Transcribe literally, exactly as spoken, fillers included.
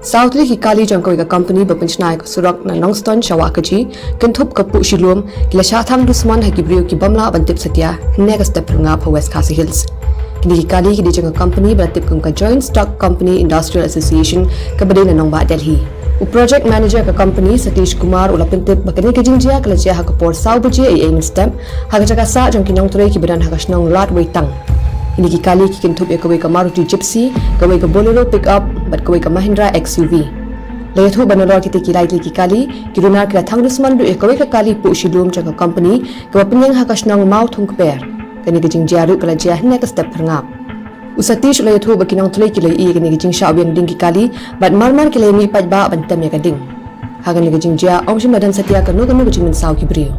Saw tylli ki kali jong kawei ka company ba pynshna ïa ka surok na Nongstoiñ sha Wahkaji, kynthup ka Puh Shilum, ki la shah thang dusmon ha ki briew ki bym lah ban tip satia hynne ka step phyrngap ha West Khasi Hills. Kine ki kali ki dei jong ka company ba la tip kum ka Joint Stock Company Industrial Association, kaba dei na nongbah Delhi. U project manager ka company, Satish Kumar, u la pyntip ba kane ka jingjia ka la jia ha ka por saw baje eiei mynstep, ha ka jaka sah jong ki nongtrei kiba don ha ka shnong Ladweitang. Kine ki kali ki kynthup ïa kawei ka Maruti Gypsy, kawei ka Bolero pickup bad kawei ka Mahindra X U V. La ïathuh ba nalor kitei ki lai tylli ki kali, ki runar ki la thang dusmon ruh ïa kawei ka kali Puh Shilum jong ka company, kaba pynïeng ha ka shnong Mawthungkper. Kane ka jingjia ruh ka la jia hynne ka step phyrngap. U Satish u la ïathuh ba ki nongtrei ki la ïohi ïa kane ka jingshah weng ding ki kali, bad mar mar ki la ïamih paidbah ban tem ïa ka ding. Ha kane ka jingjia ym shym la don satia kano kano ka jingmynsaw ki briew.